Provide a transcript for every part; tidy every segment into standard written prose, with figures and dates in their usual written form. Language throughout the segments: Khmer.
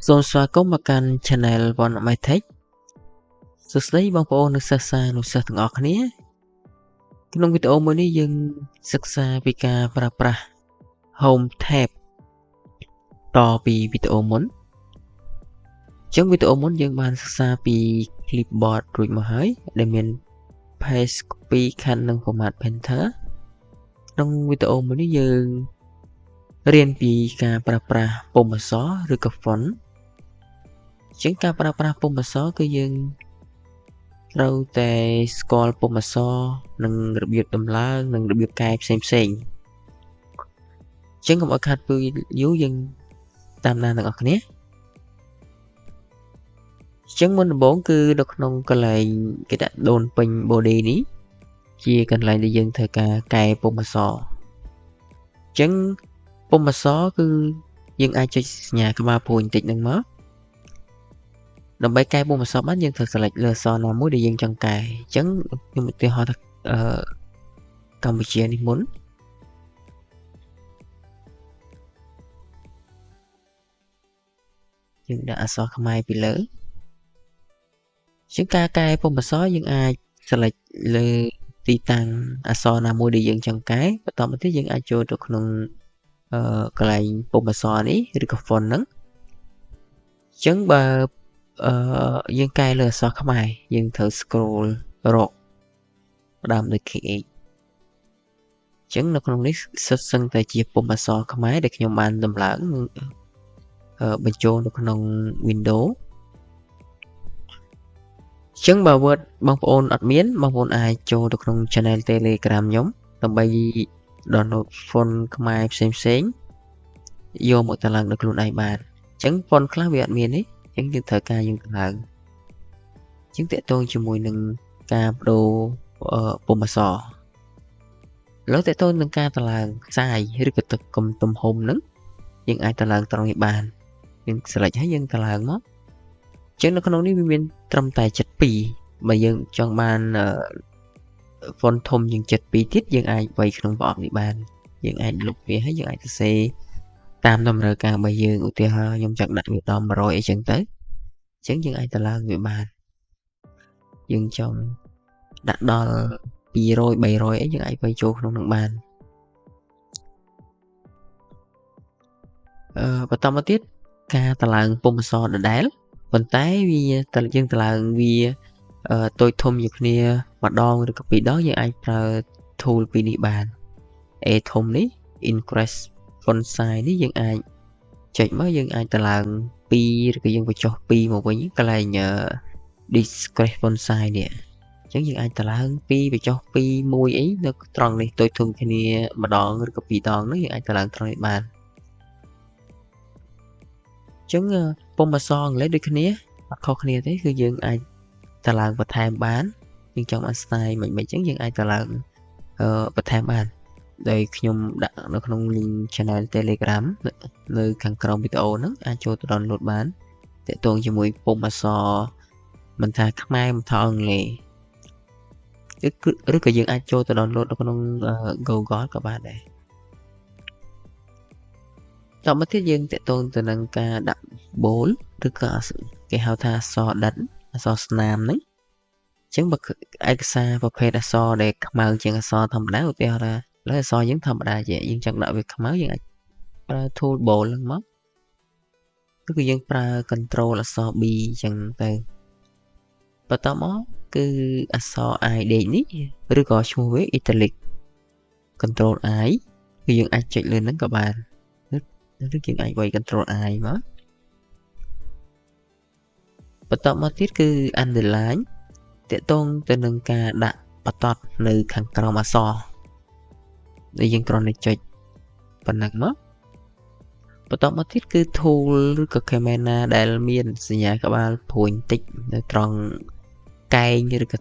សូមស្វាគមន៍មកកាន់ Channel One My Tech។ សួស្តីបងប្អូននិងសិស្សានុសិស្សទាំងអស់គ្នា។ក្នុងវីដេអូមួយនេះយើងសិក្សាពីការប្រើប្រាស់ Home Tab តពីវីដេអូមុនអញ្ចឹងវីដេអូមុនយើងបានសិក្សាពី Clipboard រួចមកហើយដែលមាន Paste Copy Cut និង Format Painter។ ក្នុងវីដេអូមួយនេះយើងរៀនពីការប្រើប្រាស់ពុម្ពអក្សរឬក៏ font។ ជាងការប្រើប្រាស់ពុម្ពអក្សរគឺយើងត្រូវតែស្គាល់ពុម្ពអក្សរនិងរបៀបដំឡើងនិងរបៀបកែផ្សេងផ្សេងអញ្ចឹងកុំឲ្យខាតពេលយូរយើងតាមដានទាំងអស់គ្នា។អញ្ចឹងមុនដំបូងគឺនៅក្នុងកន្លែងគេដាក់ដូនពេញ body នេះជាកន្លែងដែលយើងត្រូវការកែពុម្ពអក្សរអញ្ចឹងពុម្ពអក្សរគឺយើងអាចចុចសញ្ញាក្បាលព្រួយបន្តិចហ្នឹងមកដើម្បីកែពុម្ពអក្សរបានយើងត្រូវ select លើអក្សរណាមួយដែលយើងចង់កែ។អញ្ចឹងខ្ញុំឧទាហរណ៍ថាអឺកម្ពុជានេះមុនយើងដាក់អក្សរខ្មែរពីលើ។ជាងការកែពុម្ពអក្សរយើងអាច select លើទីតាំងអក្សរណាមួយដែលយើងចង់កែ។បន្តមកទៀតយើងអាចចូលទៅក្នុងអឺកន្លែងពុម្ពអក្សរនេះឬក៏ font ហ្នឹងអញ្ចឹងបើអឺយើងកែលើអក្សរខ្មែរយើងត្រូវ scroll រកផ្ដើមដោយ KH អញ្ចឹងនៅក្នុងនេះសុទ្ធសឹងតែជាពុម្ពអក្សរខ្មែរដែលខ្ញុំបានដំឡើងបញ្ចូលនៅក្នុង Windows។ អញ្ចឹងបើ Word បងប្អូនអត់មានបងប្អូនអាចចូលទៅក្នុង Channel Telegram ខ្ញុំដើម្បី download font ខ្មែរផ្សេងផ្សេងយកមកតម្លើងដល់ខ្លួនឯងបានអញ្ចឹង font ខ្លះវាអត់មានទេអញ្ចឹងយើងត្រូវការយើងតម្លើងអញ្ចឹងតកតងជាមួយនឹងការបដូរពុម្ពអក្សរឥឡូវតកតងនឹងការតម្លើង size ឬក៏ទឹកកំទំហំហ្នឹងយើងអាចតម្លើងត្រង់នេះបានយើង select ហើយយើងតម្លើងមកអញ្ចឹងនៅក្នុងនេះវាមានត្រឹមតែ72បើយើងចង់បាន font ធំជាង72ទៀតយើងអាចវាយក្នុងប្រអប់នេះបានយើងអាចលុបវាហើយយើងអាចសរសេរតាមតម្រូវការរបស់យើងឧទាហរណ៍ខ្ញុំចង់ដាក់វាដល់100អីចឹងទៅអញ្ចឹងយើងអាចតម្លើងវាបានយើងចង់ដាក់ដល់200 300អីយើងអាចវាយចូលក្នុងនឹងបានអឺបន្តមកទៀតការតម្លើងពុម្ពអក្សរដដែលប៉ុន្តែវាតើយើងតម្លើងវាតូចធំជាគ្នាម្ដងឬក៏ពីរដងយើងអាចប្រើ tool ពីរនេះបាន A ធំនេះ increase font size នេះយើងអាចចុចមកយើងអាចតម្លើង2ឬក៏យើងបញ្ចុះ2មកវិញកន្លែង decrease font size នេះអញ្ចឹងយើងអាចតម្លើង2បញ្ចុះ2 1អីនៅត្រង់នេះតូចធំគ្នាម្ដងឬក៏ពីរដងនោះយើងអាចតម្លើងត្រង់នេះបានអញ្ចឹងពុម្ពអក្សរអង់គ្លេសដូចគ្នាអត់ខុសគ្នាទេគឺយើងអាចតម្លើងបន្ថែមបានយើងចង់បាន style មិនមិនអញ្ចឹងយើងអាចតម្លើងអឺបន្ថែមបានដោយខ្ញុំដាក់នៅក្នុង link channel Telegram នៅខាងក្រោមវីដេអូហ្នឹងអាចចូលទៅ download បានតកតងជាមួយពុម្ពអក្សរមិនថាខ្មែរមិនថាអង់គ្លេសឬក៏យើងអាចចូលទៅ download នៅក្នុង Google ក៏បានដែរតមកទៀតយើងតកតងទៅនឹងការដាក់ bold ឬក៏គេហៅថាអក្សរដិតអក្សរស្នាមហ្នឹងអញ្ចឹងបើឯកសារប្រភេទអក្សរដែលខ្មៅជាងអក្សរធម្មតាឧទាហរណ៍ថាឥឡូវអក្សរយើងធម្មតាជាយើងចង់ដាក់វាខ្មៅយើងអាចប្រើ tool bold ហ្នឹងមកឬក៏យើងប្រើ control អក្សរ B អញ្ចឹងទៅបន្តមកគឺអក្សរ I ដេកនេះឬក៏ឈ្មោះវា italic control I គឺយើងអាចចុចលើហ្នឹងក៏បានឬយើងអាចវាយ control I មកបន្តមកទៀតគឺ underline តកតងទៅនឹងការដាក់បន្ទាត់នៅខាងក្រោមអក្សរដែលយើងគ្រាន់តែចុចប៉ុណ្ណឹងមកបន្តមកទៀតគឺ tool ឬក៏ command ណាដែលមានសញ្ញាក្បាលព្រួយបន្តិចនៅត្រង់កែងឬក៏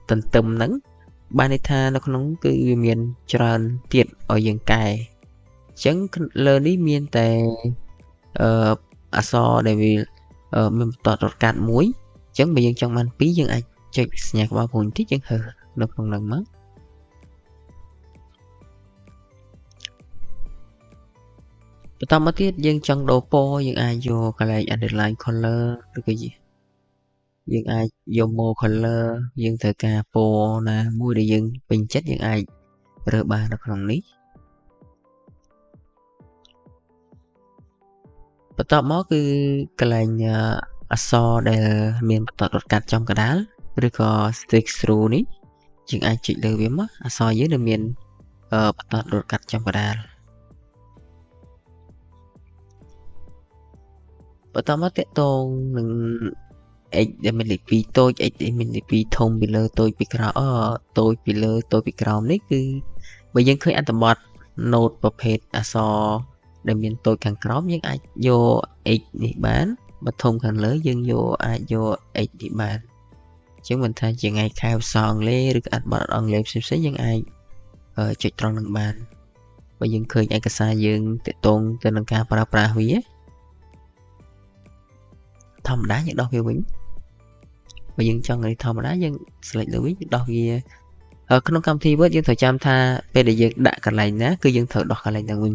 ទន្ទឹមហ្នឹងបានន័យថានៅក្នុងគឺវាមានច្រើនទៀតឲ្យយើងកែអញ្ចឹងលើនេះមានតែអឺអក្សរដែលវាមានបន្ទាត់រត់កាត់មួយអញ្ចឹងបើយើងចង់បាន2យើងអាចចុចសញ្ញាក្បាលព្រួយបន្តិចយើងរើសនៅក្នុងហ្នឹងមក បន្តមកទៀតយើងចង់ដូរពណ៌យើងអាចយកកន្លែង underline color ឬក៏យើងអាចយក more color យើងត្រូវការពណ៌ណាមួយដែលយើងពេញចិត្តយើងអាចរើសបាននៅក្នុងនេះបន្ទាប់មកគឺកន្លែងអក្សរដែលមានបន្ទាត់រត់កាត់ចំកណ្ដាលឬក៏ strikethrough នេះយើងអាចចុចលើវាមកអក្សរយើងនឹងមានបន្ទាត់រត់កាត់ចំកណ្ដាលបន្តមកទាក់ទងនឹង x ដែលមានលេខ2តូច x ដែលមានលេខ2ធំពីលើតូចពីក្រោមអតូចពីលើតូចពីក្រោមនេះគឺបើយើងឃើញអត្ថបទ note ប្រភេទអក្សរដែលមានតូចខាងក្រោមយើងអាចយក x នេះបានបើធំខាងលើយើងយកអាចយក x នេះបានអញ្ចឹងមិនថាជាថ្ងៃខែភាសាអង់គ្លេសឬក៏អត្ថបទអង់គ្លេសផ្សេងៗយើងអាចចុចត្រង់នឹងបានបើយើងឃើញឯកសារយើងទាក់ទងទៅនឹងការប្រើប្រាស់វាធម្មតាយើងដោះវាវិញបើយើងចង់ឲ្យធម្មតាយើង select លើវិញដោះវាក្នុងកម្មវិធី Word យើងត្រូវចាំថាពេលដែលយើងដាក់កន្លែងណាគឺយើងត្រូវដោះកន្លែងហ្នឹងវិញ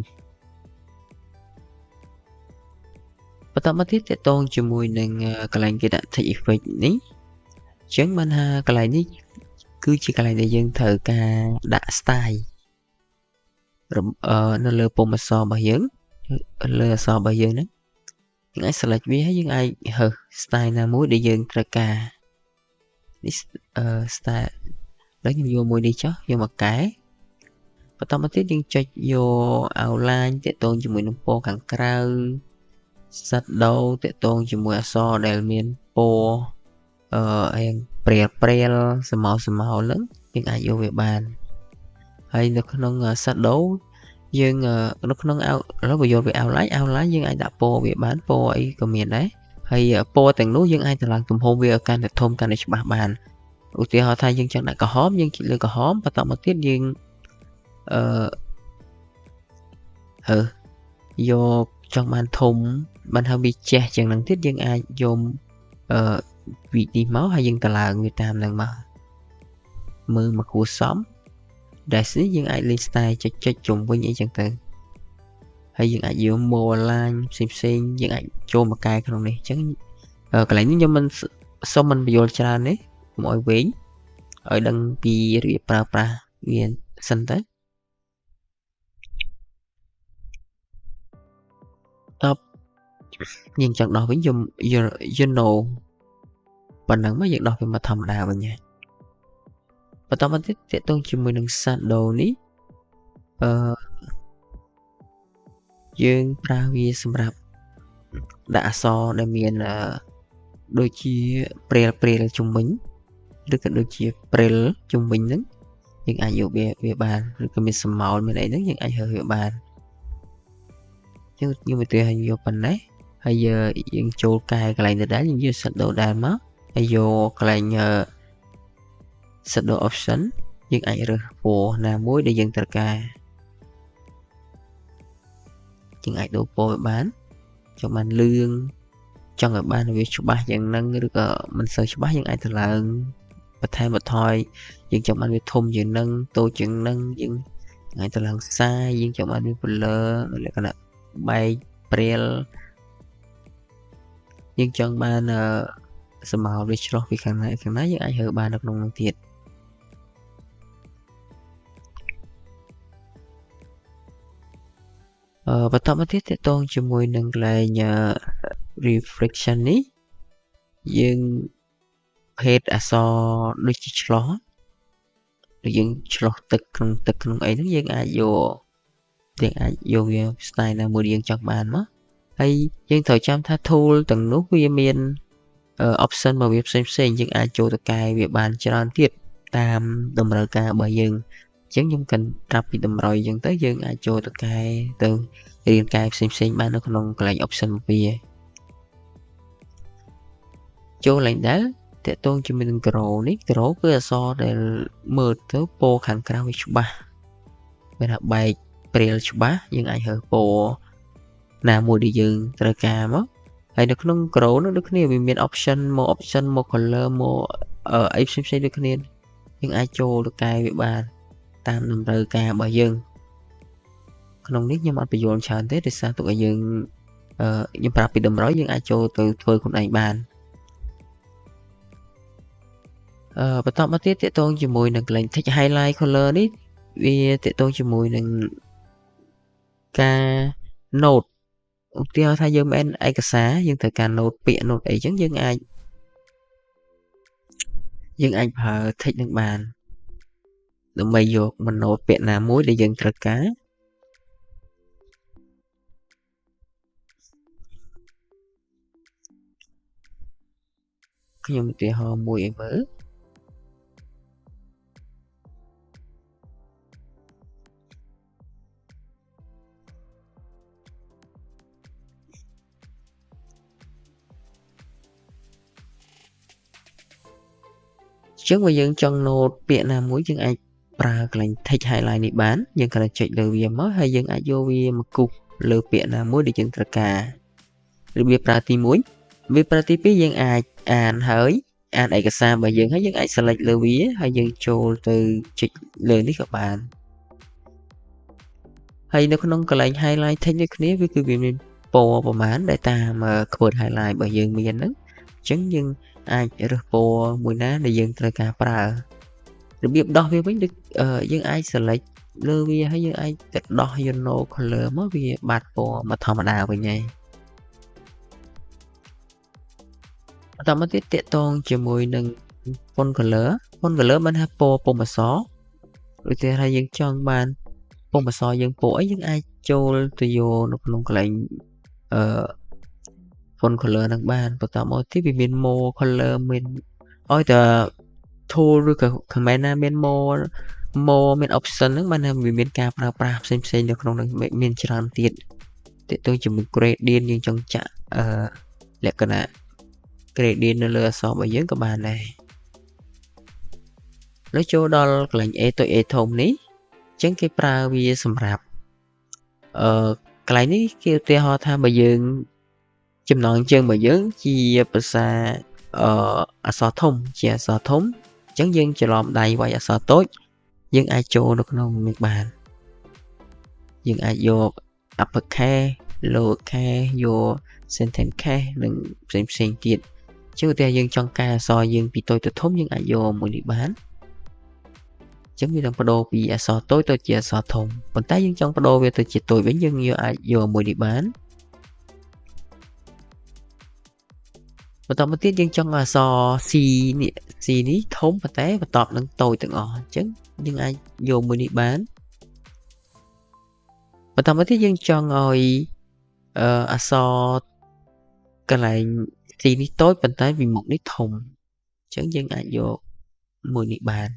បន្តមកទៀតទាក់ទងជាមួយនឹងកន្លែងគេដាក់ text effect នេះអញ្ចឹងបានថាកន្លែងនេះគឺជាកន្លែងដែលយើងត្រូវការដាក់ style នៅលើពុម្ពអក្សររបស់យើងលើអក្សររបស់យើងហ្នឹងយើងអាច select វាហើយយើងអាចរើស style ណាមួយដែលយើងត្រូវការនេះ style ឥឡូវខ្ញុំយកមួយនេះចុះយកមកកែបន្តមកទៀតយើងចុចយក outline ទាក់ទងជាមួយនឹងពណ៌ខាងក្រៅ shadow ទាក់ទងជាមួយអក្សរដែលមានពណ៌អឺរៀងព្រាលព្រាលសមោសមោហ្នឹងយើងអាចយកវាបានហើយនៅក្នុង shadow យើងនៅក្នុង out ឥឡូវបើយកវា outline outline យើងអាចដាក់ពណ៌វាបានពណ៌អីក៏មានដែរហើយពណ៌ទាំងនោះយើងអាចតម្លើងទំហំវាឲ្យកាន់តែធំកាន់តែច្បាស់បានឧទាហរណ៍ថាយើងចង់ដាក់ក្រហមយើងចុចលើក្រហមបន្តមកទៀតយើងអឺហើយកចង់បានធំបានហើយវាជះជាងនឹងទៀតយើងអាចយកអឺវីនេះមកហើយយើងតម្លើងវាតាមនឹងមកមើលមកគួរសម dash នេះយើងអាចលេង style ចុចចុចជុំវិញអីចឹងទៅហើយយើងអាចយក more line ផ្សេងផ្សេងយើងអាចចូលមកកែក្នុងនេះអញ្ចឹងកន្លែងនេះខ្ញុំមិនសុំមិនបញ្យល់ច្រើនទេកុំឲ្យវែងឲ្យដឹងពីរបៀបប្រើប្រាស់វាសិនទៅតបយើងចង់ដោះវិញយក you know ប៉ុណ្ណឹងមកយើងដោះវាមកធម្មតាវិញហើយបន្តមកទៀតទាក់ទងជាមួយនឹង shadow នេះអឺយើងប្រើវាសម្រាប់ដាក់អក្សរដែលមានដូចជាព្រាលព្រាលជុំវិញឬក៏ដូចជាព្រិលជុំវិញហ្នឹងយើងអាចយកវាវាបានឬក៏មានសមោលមានអីហ្នឹងយើងអាចរើសវាបានយើងខ្ញុំឧទាហរណ៍យកប៉ុណ្ណេះហើយយើងចូលកែកន្លែងដដែលយើងយក shadow ដែលមកហើយយកកន្លែង shadow option យើងអាចរើសពណ៌ណាមួយដែលយើងត្រូវការយើងអាចដូរពណ៌វាបានចង់បានលឿងចង់ឲ្យបានវាច្បាស់យ៉ាងហ្នឹងឬក៏មិនសូវច្បាស់យើងអាចតម្លើងបន្ថែមបន្ថយយើងចង់បានវាធំជាងហ្នឹងតូចជាងហ្នឹងយើងអាចតម្លើង size យើងចង់បានវា blur លក្ខណៈបែកព្រាលយើងចង់បានសមោលវាឆ្លោះពីខាងណាខាងណាយើងអាចរើបាននៅក្នុងនោះទៀតអឺបន្តមកទៀតទាក់ទងជាមួយនឹងកន្លែង reflection នេះយើងភេទអក្សរដូចជាឆ្លោះដូចយើងឆ្លោះទឹកក្នុងទឹកក្នុងអីហ្នឹងយើងអាចយកយើងអាចយកវា style ណាមួយយើងចង់បានមកហើយយើងត្រូវចាំថា tool ទាំងនោះវាមាន option របស់វាផ្សេងផ្សេងយើងអាចចូលទៅកែវាបានច្រើនទៀតតាមតម្រូវការរបស់យើងអញ្ចឹងខ្ញុំកិនប្រាប់ពីតម្រុយអញ្ចឹងទៅយើងអាចចូលទៅកែទៅរៀនកែផ្សេងផ្សេងបាននៅក្នុងកន្លែង option របស់វាចូលឡើងដែរទាក់ទងជាមួយនឹង grow នេះ grow គឺអក្សរដែលមើលទៅពណ៌ខាងក្រៅវាច្បាស់មានថាបែកព្រាលច្បាស់យើងអាចរើសពណ៌ណាមួយដែលយើងត្រូវការមកហើយនៅក្នុង grow នោះដូចគ្នាវាមាន option មក option មក color មកអីផ្សេងផ្សេងដូចគ្នាយើងអាចចូលទៅកែវាបានតាមតម្រូវការរបស់យើង ក្នុងនេះខ្ញុំអត់បញ្យល់ច្រើនទេដោយសារទុកឲ្យយើងអឺខ្ញុំប្រាប់ពីតម្រុយយើងអាចចូលទៅធ្វើខ្លួនឯងបានបន្តមកទៀតទាក់ទងជាមួយនឹងកន្លែង text highlight color នេះវាទាក់ទងជាមួយនឹងការ note ឧទាហរណ៍ថាយើងមានឯកសារយើងត្រូវការ note ពាក្យ note អីចឹងយើងអាចប្រើ text នឹងបានដើម្បីយកមក note ពាក្យណាមួយដែលយើងត្រូវការខ្ញុំឧទាហរណ៍មួយឲ្យមើលចឹងបើយើងចង់ note ពាក្យណាមួយយើងអាចប្រើកន្លែង text highlight នេះបានយើងគ្រាន់តែចុចលើវាមកហើយយើងអាចយកវាមកគូសលើពាក្យណាមួយដែលយើងត្រូវការរបៀបប្រើទី1របៀបប្រើទី2យើងអាចអានហើយអានឯកសាររបស់យើងហើយយើងអាច select លើវាហើយយើងចូលទៅចុចលើនេះក៏បានហើយនៅក្នុងកន្លែង highlight text នេះគ្នាវាគឺវាមានពណ៌ប្រហែលដែលតាម keyword highlight របស់យើងមានហ្នឹងអញ្ចឹងយើងអាចរើសពណ៌មួយណាដែលយើងត្រូវការប្រើរបៀបដោះវាវិញដូចយើងអាច select លើវាហើយយើងអាចទៅដោះយក no color មកវាបាត់ពណ៌មកធម្មតាវិញហើយបន្តមកទៀតទាក់ទងជាមួយនឹង font color font color បានថាពណ៌ពុម្ពអក្សរដូចថាយើងចង់បានពុម្ពអក្សរយើងពណ៌អីយើងអាចចូលទៅយកនៅក្នុងកន្លែងអឺ font color នឹងបានបន្តមកទៀតវាមាន more color មានឲ្យតែ tool ឬក៏ command ណាមាន more មាន option ហ្នឹងបានថាវាមានការប្រើប្រាស់ផ្សេងផ្សេងនៅក្នុងហ្នឹងមានច្រើនទៀតទាក់ទងជាមួយ gradient យើងចង់ចាក់អឺលក្ខណៈ gradient នៅលើអក្សររបស់យើងក៏បានដែរលើចូលដល់កន្លែង A តូច A ធំនេះអញ្ចឹងគេប្រើវាសម្រាប់អឺកន្លែងនេះគេឧទាហរណ៍ថាបើយើងចំណងជើងរបស់យើងជាភាសាអឺអក្សរធំជាអក្សរធំអញ្ចឹងយើងច្រឡំដៃវាយអក្សរតូចយើងអាចចូលនៅក្នុងនេះបានយើងអាចយក upper case lower case យក sentence case និងផ្សេងផ្សេងទៀតជាឧទាហរណ៍យើងចង់កែអក្សរយើងពីតូចទៅធំយើងអាចយកមួយនេះបានអញ្ចឹងវានឹងបដូរពីអក្សរតូចទៅជាអក្សរធំប៉ុន្តែយើងចង់បដូរវាទៅជាតូចវិញយើងយកអាចយកមួយនេះបានបន្តមកទៀតយើងចង់អក្សរ C នេះ C នេះធំប៉ុន្តែបន្ទាប់នឹងតូចទាំងអស់អញ្ចឹងយើងអាចយកមួយនេះបានបន្តមកទៀតយើងចង់ឲ្យអឺអក្សរកន្លែង C នេះតូចប៉ុន្តែពីមុខនេះធំអញ្ចឹងយើងអាចយកមួយនេះបាន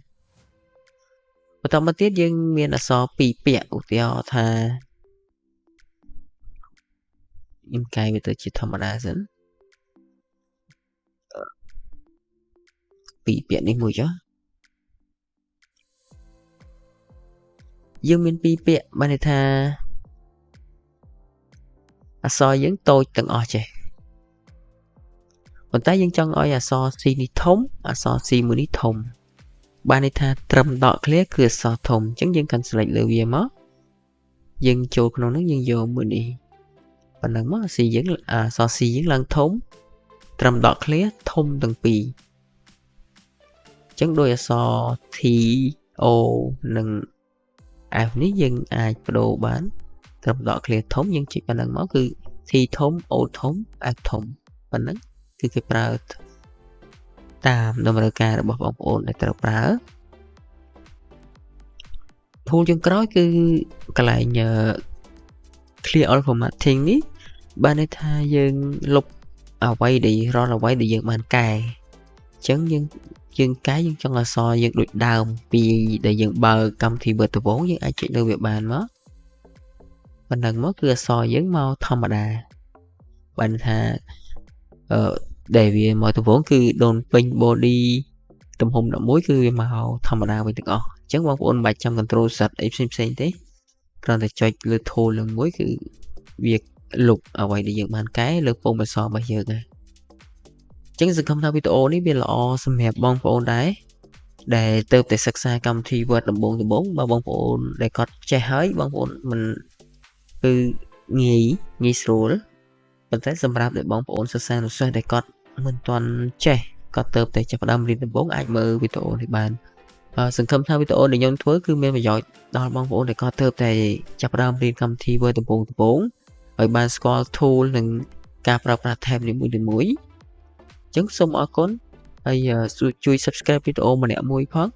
បន្តមកទៀតយើងមានអក្សរពីរពាក្យឧទាហរណ៍ថាខ្ញុំកែវាទៅជាធម្មតាសិនពីរពាក្យនេះមួយចុះយើងមានពីរពាក្យបានន័យថាអក្សរយើងតូចទាំងអស់ចេះប៉ុន្តែយើងចង់ឲ្យអក្សរ C នេះធំអក្សរ C មួយនេះធំបានន័យថាត្រឹមដកឃ្លាគឺអក្សរធំអញ្ចឹងយើងកាន់ select លើវាមកយើងចូលក្នុងនោះយើងយកមួយនេះប៉ុណ្ណឹងមក C យើងអក្សរ C យើងឡើងធំត្រឹមដកឃ្លាធំទាំងពីរអញ្ចឹងដោយអក្សរ T O និង F នេះយើងអាចបដូរបានត្រឹមដកឃ្លាធំយើងចុចប៉ុណ្ណឹងមកគឺ T ធំ O ធំ F ធំប៉ុណ្ណឹងគឺគេប្រើតាមតម្រូវការរបស់បងប្អូនដែលត្រូវប្រើ tool ចុងក្រោយគឺកន្លែង clear all formatting នេះបានន័យថាយើងលុបអ្វីដែលរាល់អ្វីដែលយើងបានកែអញ្ចឹងយើងកែយើងចង់អក្សរយើងដូចដើមពីដែលយើងបើកកម្មវិធី Word ដំបូងយើងអាចចុចលើវាបានមកប៉ុណ្ណឹងមកគឺអក្សរយើងមកធម្មតាបានថាអឺដែលវាមកដំបូងគឺដូនពេញ body ទំហំ11គឺវាមកធម្មតាវិញទាំងអស់អញ្ចឹងបងប្អូនមិនបាច់ចាំ control Z អីផ្សេងផ្សេងទេគ្រាន់តែចុចលើ tool នឹងមួយគឺវាលុបអ្វីដែលយើងបានកែលើពុម្ពអក្សររបស់យើងដែរអញ្ចឹងសង្ឃឹមថាវីដេអូនេះវាល្អសម្រាប់បងប្អូនដែរដែលទៅតែសិក្សាកម្មវិធី Word ដំបូងដំបូងបើបងប្អូនដែលគាត់ចេះហើយបងប្អូនមិន គឺងាយងាយស្រួលប៉ុន្តែសម្រាប់ដែលបងប្អូនសិស្សានុសិស្សដែលគាត់មិនទាន់ចេះគាត់ទៅតែចាប់ផ្ដើមរៀនដំបូងអាចមើលវីដេអូនេះបានសង្ឃឹមថាវីដេអូដែលខ្ញុំធ្វើគឺមានប្រយោជន៍ដល់បងប្អូនដែលគាត់ទៅតែចាប់ផ្ដើមរៀនកម្មវិធី Word ដំបូងដំបូងឲ្យបានស្គាល់ tool និងការប្រើប្រាស់ tab នីមួយៗអញ្ចឹងសូមអរគុណហើយជួយ subscribe វីដេអូម្នាក់មួយផង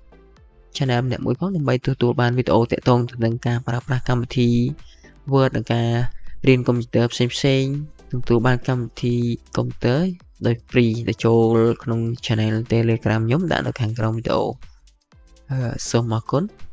channel ម្នាក់មួយផងដើម្បីទទួលបានវីដេអូទាក់ទងទៅនឹងការប្រើប្រាស់កម្មវិធី Word និងការរៀនកុំព្យូទ័រផ្សេងផ្សេងទទួលបានកម្មវិធីកុំព្យូទ័រដោយ free ដែលចូលក្នុង channel Telegram ខ្ញុំដាក់នៅខាងក្រោមវីដេអូសូមអរគុណ។